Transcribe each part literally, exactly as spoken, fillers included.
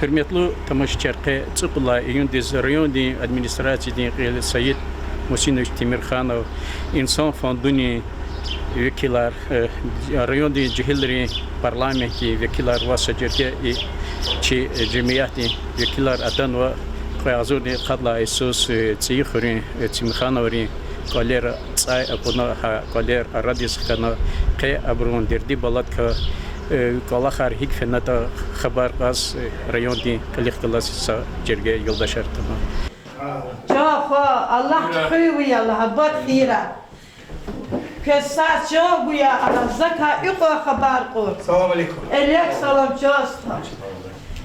Гьуьрметлу тамашачияр, къе цӀикьуд лагьай июндиз райондин администрациядин кьил Саид Мусинович Темирханов, Инсан фондунин векилар, э, райондин жегьилрин парламентдин векилар ва са жерге и чи, э, жемиятдин векилар атанва. Кьве агъзурни къад лагьай йисуз, э, ЦӀийи хуьруьн, э, Темирхановрин кӀвалера цӀай акуна, гьа кӀвалер арадиз хкана, къе абурун дерди-баладикай, э, кӀвалахар гьикӀ фенатӀа хабар кьаз, э, райондин кьилихъ галаз са жерге юлдашар атана. Чан хва, Аллагь хуьй вун, я Аллагь, абад хийир. Квез сагъ чан гуй, я Аллагь, закай икьван хабар кьур. Салам алейкум. Алейк салам, чан стха.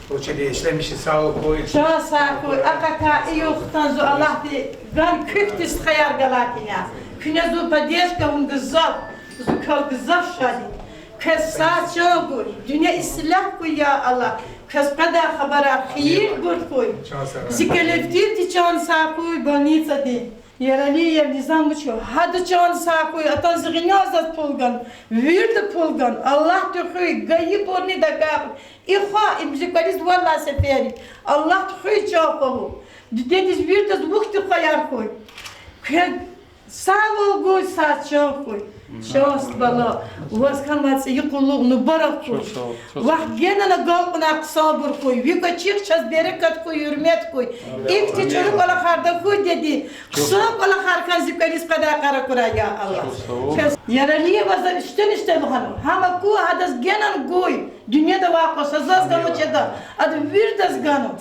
Учили ишлемиши сагъ хьуй. Чан сагъ хьуй, аквакай и югъ хтан зун Аллагьди ган куьхьди стхаяр галатна. Куьне зун поддержка авун гзаф, зун квел гзаф шад я. Квез сагъ чан гуй, дуьнья ислягь хьуй, я Аллагь. Квез къведай хабарар хийирбур хьуй. Зи коллективди чан сагъ хьуй больницадин. Яралиев Низам вуч я, гьада чан сагъ хьуй, атана зи гъиляй заз пул гана, вирида пул гана, Аллагьди хуьй, гайибурни дакӀар. И хва, им зи кӀвализ валлагь сеферик. Аллагьди хуьй, чан хва вун. Дидедиз, виридаз вухьди хваяр хьуй. Квез сагъвал гуй, сагъ чан хьуй. Чан стха, бала, ваз хьанвай цӀийи къуллугъ мубарак хьуй. Вахъ генани агалкьунар хъсанбур хьуй. Ви кӀвачихъ чаз берекат хьуй, гьуьрмет хьуй. Ихьтин чӀуру кӀвалахар тахьуй, диде. Хъсан кӀвалахар хьана зи кӀвализ къведай йикъар акурай, я Аллагь. Яралиева за иштени-иштени лугьун. Гьам аку, гьадаз генани гуй. Дуьньяда авай кьван са заз ганвач ада. Ада виридаз гана.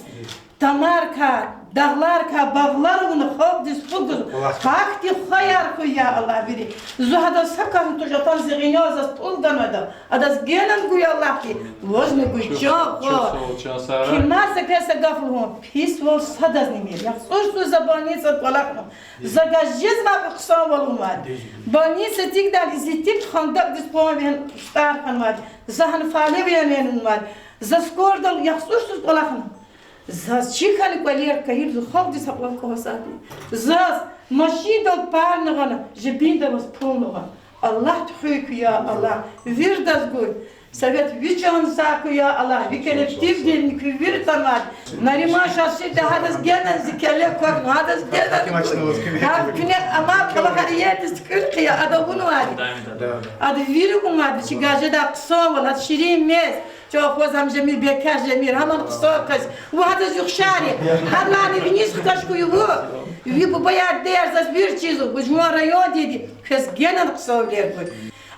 Тамарикай, дагъларикай багълар авуна, халкьдиз фу гузва. Гьахьтин хваяр хьуй, я Аллагь, вири. Зун гьадаз са кӀанни туш, атана зи гъиляй заз пул ганвайди я. Адаз генани гуй Аллагьди, вазни гуй, чан хва. Кимаз са квез са гаф лугьун, писвал садазни мийир. ЯхцӀурсуз за больницада кӀвалахна. За гьа жезмай хъсанвал авунвайди. Больница эцигдайла, зи тик хандакӀдиз пун вегьена сутӀар хьанвайди. За гьана фале вегьена винвайди. За скордал яхцӀурсуз кӀвалахна. Заз чи хьана кӀвалер кайиб, зун халкьдиз гьакьван кӀвалахзавайди. Заз машиндал парни гъана, жибинда аваз пулни гъана. Аллагьди хуьй куьн, я Аллагь, виридаз гуй. Совет, ви чан сагъ хьуй, я Аллагь, ви коллективдини куьн вири танвайди. Нариман Шамсидинович, гьадаз генани зи кӀвале квахьна, гьадаз генани. Гьа куьне амай кӀвалахар иердиз туькӀуьр хъия, ада авунвайди. Ада вири авунвайди, чи гажеда хъсанвал, гьа ширин мез. Чан хва, гьам Жемир, бекер Жемир, гьамни хъсан кас. Вун гьадаз юхшар я. Гьадалайни виниз хкаж хьуй вун. Ви бубаяр, дидеяр заз вири чизва, вун жуван райондин я. Квез генани хъсанвилер гуй.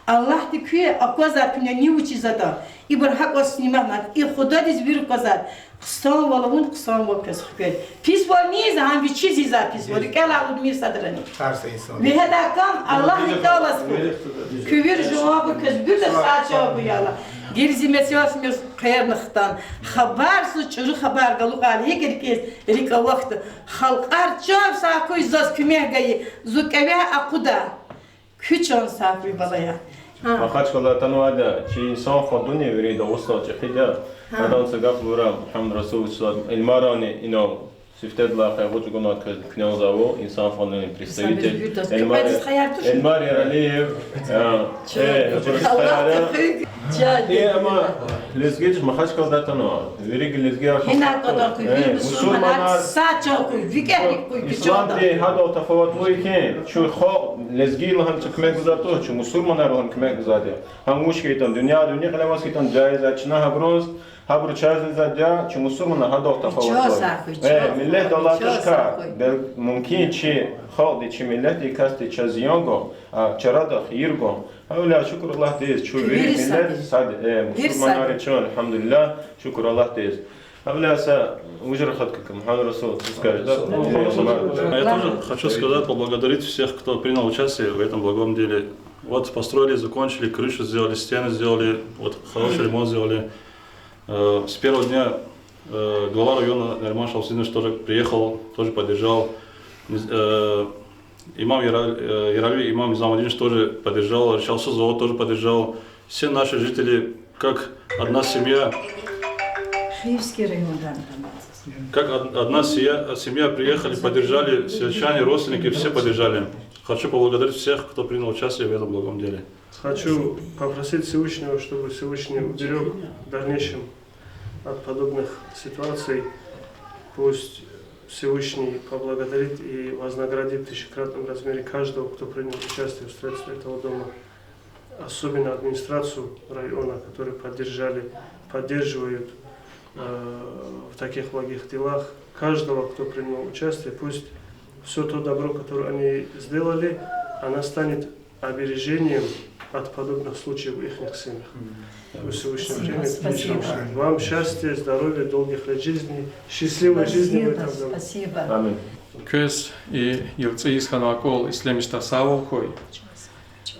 Аллагьди куьн аквазвай куьне ни вучиз ада. Ибур гьакӀваз сниматна, и Худадиз вири аквазвай. Хъсанвал авун, хъсанвал квез хквед. Писвал мийиз, гьам вичиз ийизвай писвал, рикӀелай алудмир садрани. Гьар са инсан. Вегьедай кам Аллагьди кӀелзавач хьи. Куьн вири жаваб квез, вирида сагъ чан хьуй, я Аллагь. Гила зи мецел симир хъвер хтана. Хабарсуз чӀуру хабар галукьайла гьикӀ рикӀиз, рикӀ авахьда. Халкьар чан сагъ хьуй, заз куьмек гайи, зун кӀеве акъудай. Куь чан сагъ хьуй, балаяр. Махачкъала атанвайди я, чи Инсан фондуни вири Дагъустан чӀехиди я. Адан са гаф лугьурай, Мугьаммад Расулович, Эльмарани инал сифтедилай къайгъу чӀугунвай кас куьне лугьузва, Инсан фондуни представитель. Эльмар, Эльмар Яралиев. Аллагьди хуьй. Э, амма лезгийрик Махачкъаладай атанва. Вири лезгияр, гьина кӀватӀа хьуй, вири мусурманар, мусурманар, сад чан хьуй, викӀегь хьуй, исламди гьадал тафават авай хьи, чун халкь лезги лагьана чун куьмек гузвайди туш, чун мусурманар лагьана куьмек гузвайди я. Гьам вуч хьайитӀани, дуьнья, дуьнья кьиле аваз хьайитӀани, жагьил я, чна гьабуруз, гьабуру чаз жезвайди я, чун мусурманар, гьадал тафават авай. Э, миллетдал алатушка, бел-, мумкин чи халкьди, чи миллетди касди чаз зиян гун, а чарада хийир гун. Гьавиляй шукур Аллагьдиз, чун вири миллет сад, э, мусурманар я чун, альхамдулиллагь, шукур Аллагьдиз. Гьавиляй са вужра хатка, Мугьаммад Расул, ты скажешь, да? Я тоже хочу сказать, поблагодарить всех, кто принял участие в этом благом деле. Вот построили, закончили, крышу сделали, стены сделали, вот хороший ремонт сделали. Э, с первого дня, э, глава района Нариман Шамсудинович тоже приехал, тоже поддержал. Низ-, э, имам Яра-, э, Яралиев имам Низамудинович тоже поддержал, Рычалсу завод тоже поддержал. Все наши жители, как одна семья, Хивский район, да, там. Как од-, одна сия-, семья приехали, поддержали, сельчане, родственники, все поддержали. Хочу поблагодарить всех, кто принял участие в этом благом деле. Хочу попросить Всевышнего, чтобы Всевышний уберег в дальнейшем От подобных ситуаций пусть Всевышний поблагодарит и вознаградит в тысячекратном размере каждого, кто принял участие в строительстве этого дома. Особенно администрацию района, которые поддержали, поддерживают э, в таких благих делах. Каждого, кто принимал участие, пусть все то добро, которое они сделали, она станет обережением от подобных случаев в ихних семьях. Пусть Всевышний примет. Спасибо. Вам счастья, здоровья, долгих лет жизни, счастливой жизни в этом доме. Спасибо. Амин. Квез и ЕлцӀийиз хьанвай кӀвал ишлемишдай сагъвал хьуй.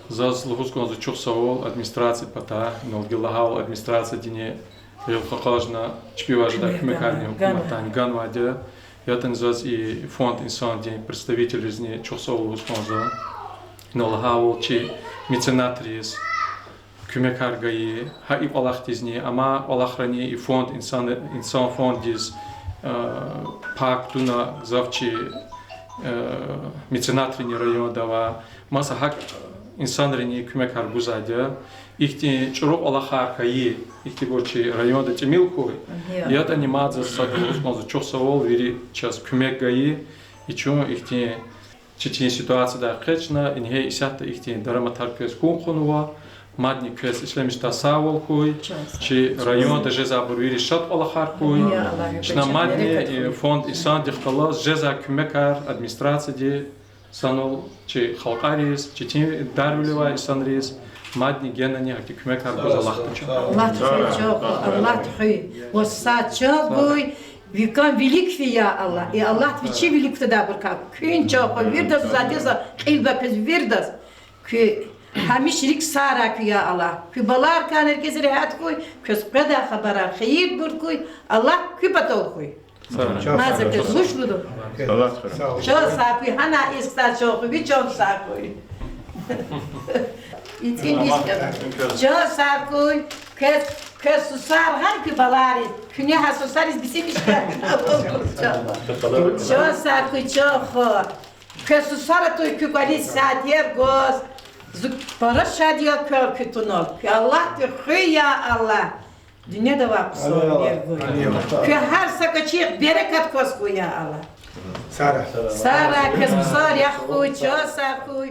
Заз лугьуз кӀанзава чухсагъул администрациядин патай, инал гила гьал администрациядини гъил къакъажна чпивай жедай куьмекарни гьукуматдани ганвайди я. ЯтӀани заз и фонд Инсандин представителризни чухсагъул лугьуз кӀанзава. Инал гьавал чи меценатриз куьмекар гайи, гьа и кӀвалахдизни, амай кӀвалахрани и фонд Инсан, Инсан фонддиз, э, пай кутуна гзаф чи, э, меценатрини районда ава, маса гьакӀ инсанрини куьмекар гузвайди я. Ихьтин чӀуру кӀвалахар хьайи ихьтинбур чи районда тӀимил хьуй. ЯтӀани мад заз сад лугьуз кӀанзава чухсагъул вири чаз куьмек гайи, и чун ихьтин четин ситуациядай экъечӀна, ингье исятда ихьтин дараматар квез хьун хъувунва, мадни квез ишлемишдай сагъвал хьуй, чи районда жезвайбур вири шад кӀвалахар хьуй, чна мадни, э, фонд Инсандихъ галаз жезвай куьмекар администрацияди санал чи халкьариз, четин дарвиле авай инсанриз, мадни генани гьахьтин куьмекар гуз алахъда чун. Аллагьди хуьй чухсагъул, Аллагьди хуьй. Ва сагъ чун гуй, ви кам вилик фейи, я Аллагь. И Аллагьди вичи вилик кутадайбур кай. Куьн чухсагъул, вирдаз заз диз кьил ба квез вирдаз. Куь гьамиша рикӀ сагърай куь, я Аллагь. Куь балайрикай гьеркез регьят хьуй, квез къведай хабарар хийирбур хьуй, Аллагь куь патал хуй. Маза квез вуч лугьуда? Чан сагъ хьуй, гьана ихьтин чухсагъул, ви чан сагъ хьуй. Ицин ис-, чан сагъ хьуй, квез, квез сусар гъана куь балайриз, куьне гьа сусариз бицимиш хьана. Чан сагъ хьуй, чан хва. Квез сусар атуй куь кӀвализ сятер гваз, зу пара шадиял квел куь тунал. Куь Аллагьди хуьй, я Аллагь. Дуьньяда авай къусурар виргуй. Куь гьар са кӀвачихъ берекат кваз хьуй, я Аллагь. Сагърай, квез къусурар яхъ хьуй, чан сагъ хьуй.